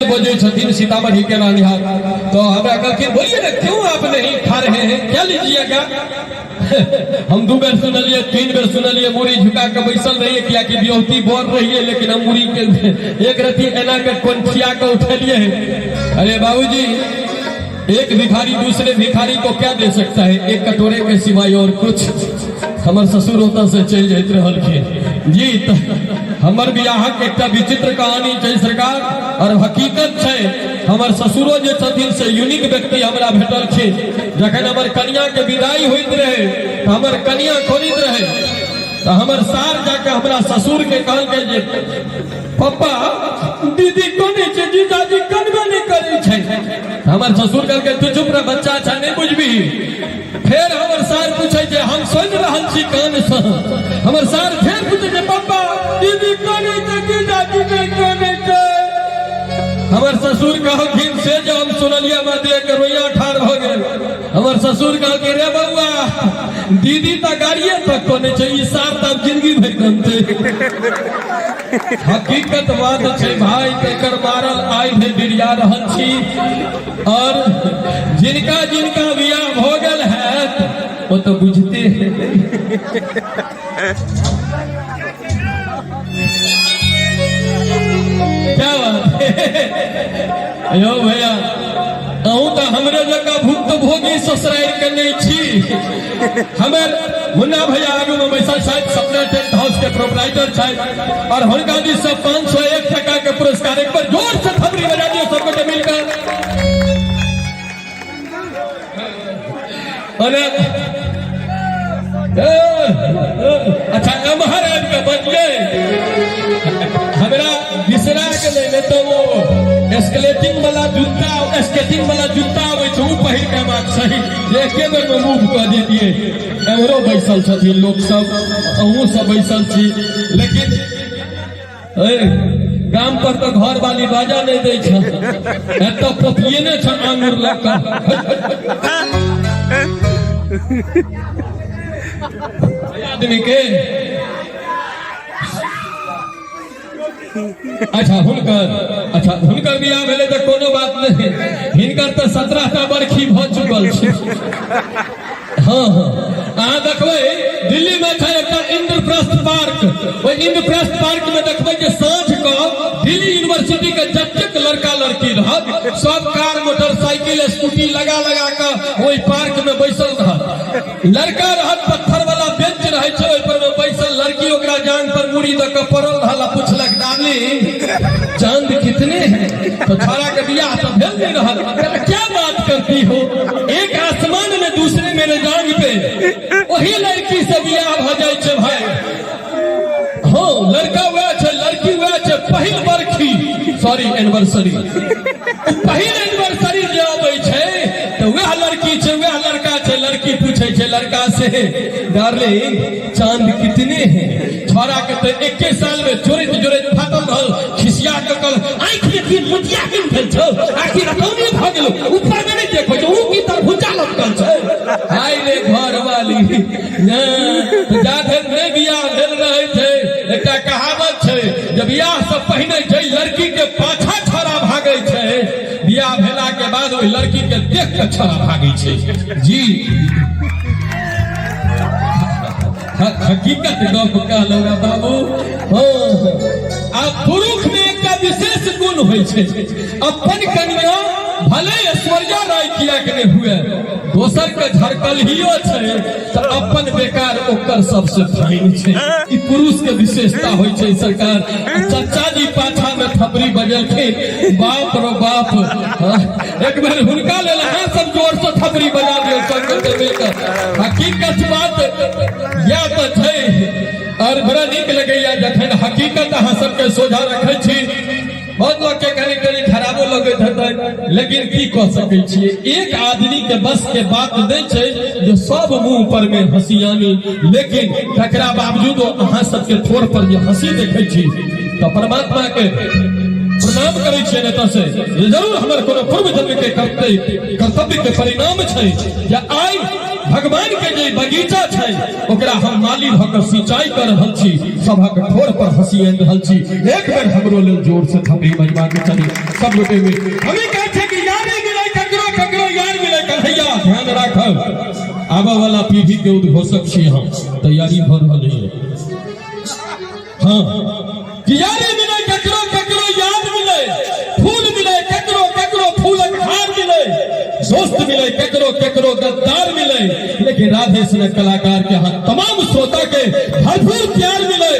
बजै छथिन सीतामढ़ी के रहनिहार। तो हमरा कहलखिन, बोलिए ना, क्यों आप नहीं खा रहे हैं, क्या लीजिएगा? हम 2 बेर सुनलिए, 3 बेर सुनलिए, मुड़ी झुका के बैसल रहिए, कियाकि बियौती बोल रहिए, लेकिन हम मुड़ी के एक रति एना के कोंठिया के उठेलिए। अरे बाबूजी, एक भिखारी दूसरे भिखारी को क्या दे सकता है, एक कटोरे के सिवाय और कुछ? हमर ससुर ओतऽ से चलि जाइत रहलखिन जी। तऽ हमर बियाहक एकटा विचित्र कहानी छै सरकार, और हकीकत छै, हमर ससुरो जे छथिन से यूनिक व्यक्ति हमरा भेटलखिन। जखन हमर कनिया के विदाई होइत रहे तऽ हमर कनिया खोलित रहे, तऽ हमर सार जाके हमरा ससुर के कहलकै जे पप्पा, दीदी कोने छै, जीजाजी कनबे नहि करै छै। हमर ससुर कहलकै, तू चुप रह, बच्चा छै, नहि बुझबी। फेर हमर सार पूछै छै, हम सुनि रहल छी कानसँ, हमर सार फेर पूछै छै, पप्पा, दीदी कोने छै, जीजाजी नहि कोने छै? हमर ससुर कहलखिन, से जे हम सुनलियै, हमरा देह के रोइया ठाढ़ भऽ गेल। हमर ससुर कहलखिन, रे बौआ, दीदी तऽ गाड़िए तक कोने छै, ई सार तऽ आब जिंदगी भरि कनतै। हकीकत बात छै भाई, तेकर मारल आइ धरि डिरिया रहल छी। और जिनका जिनका बियाह भऽ गेल हैत, ओ तऽ बुझते है। क्या बात है यो भैया, अहूँ तऽ हमरे जकाँ भुक्तभोगी ससुरारि के नहि छी। हमर मुन्ना भैया आगू में बैसल छथि, सपना टेंट हाउस के प्रोपराइटर छथि, और हुनका दिस से 501 टका के पुरस्कार। एक बार जोर से थपड़ी बजा दियौ सब गोटे मिलकर। अरे अच्छा, एम्हर आबि कऽ बजियै, हमरा बिसरा गेलै, नहि तऽ ओ स्केलेटिंग वाला जूता, स्केटिंग वाला जूता आबै छै, ओ पहिर के अयबाक सही जे एके बेर मे मूव कऽ देतियै। एम्हरो बैसल छथिन लोक सब, अहूँ सब बैसल छी, लेकिन ए गाम पर तऽ घर वाली बाजा नहि दै छै, एतऽ पोपिये छै आंगुर लऽ कऽ आदमी के। अच्छा हुनकर, अच्छा हुनकर बियाह भेलै तऽ कोनो बात नहि, हिनकर तऽ 17टा बरखी भऽ चुकल छै। हाँ, अहाँ देखबै दिल्ली में छै एकटा इंद्रप्रस्थ पार्क। ओहि इंद्रप्रस्थ पार्क में देखबै जे साँझ के दिल्ली यूनिवर्सिटी के जतेक लड़का लड़की रहत, सब कार, मोटरसाइकिल, स्कूटी लगा लगा के ओहि पार्क में बैसल रहत। लड़का रहत, पत्थर वाला बेंच रहे छै, ओहि पर में बैसल, लड़की ओकरा जांग पर मुड़ी दऽ के पड़ल रहल आ पुछलक, डार्लिंग, चांद कितने हैं? तो छोरा के बियाह तो भेल नहीं रहल, क्या बात करती हो, एक आसमान में, दूसरे मेरे जांग पे। वही लड़की से बियाह भऽ जाइ छै भाई। हाँ, लड़का वएह छै, लड़की वएह छै। पहिल बरखी, सॉरी, एनिवर्सरी, पहिल एनिवर्सरी जे अबै छै तऽ वएह लड़की छै, वएह लड़का छै। लड़की पूछै छै लड़का से, डार्लिंग, चांद कितने हैं? छोरा के तऽ एके साल में जोड़ैत जोड़ैत फाटल रहल, खिसिया के कल, आँखि में की मुटिया की भेल छौ, आखिर रतौनी भऽ गेलो, ऊपर में नहि देखो जो की तरभुजा लटकल छै। हाय रे घर वाली। जा धरि नहि बियाह भेल रहै छै, एकटा कहावत छै जे बियाह से पहिने जै लड़की के पाछा छोरा भागै छै, बियाह भेला के बाद ओहि लड़की के देख के छोरा भागै छै जी। हकीकत गप कहलहुँ बाबू। हाँ, आ पुरुष में एकटा विशेष गुण होइ छै, अपन कनिया भले ऐश्वर्या राय किया के नहि हुए, दोसर के झरकलहियो छै तऽ अपन बेकार ओकर सबसे फाइन छै। ई पुरुष के विशेषता होइ छै सरकार। चचा जी पाछा में थपड़ी बजेलखिन, बाप रो बाप। हाँ, एक बेर हुनका लेल अहाँ सब जोर से थपड़ी बजा दियौ सब गोटे मिलकर। हकीकत बात या तऽ छै, और बड़ा नीक लगैया जखन हकीकत अहाँ सबके सोझा रखै छी। बहुत लोग के कनी कनी खराबो लगैत हेतै, लेकिन की कह सकै छियै, एक आदमी के बस के बात नहि छै जे सब मुंह पर में हंसी आनी, लेकिन तकरा बावजूद अहाँ सबके ठोर पर जे हंसी देखै छी तऽ परमात्मा के प्रणाम करै छियै एतऽ से जे जरूर हमर कोनो पूर्व जन्म के कर्तव्य के परिणाम छै जे आइ भगवान के जे बगीचा छै ओकरा हम माली भऽ कऽ सिंचाई कर रहल छी, सभक ठोर पर हंसी आनि रहल छी। एक बेर हमरो लेल जोर से थपड़ी बजबा के चली। सब गोटे मिल हम ई कहै छियै कि यारी मिलै ककरो, ककरो यार मिलै। कन्हैया ध्यान राखब, आबऽ वाला पीढ़ी के उद्घोषक छी हम, तैयारी भऽ रहल है। हाँ, कि यारी मिलै ककरो, ककरो यार मिलै, फूल मिलै ककरो, ककरो फूलक हार मिलै, दोस्त मिलै ककरो, ककरो गद्दार मिलै, लेकिन राधे सुने कलाकार के हाथ तमाम श्रोता के भरपूर प्यार मिले।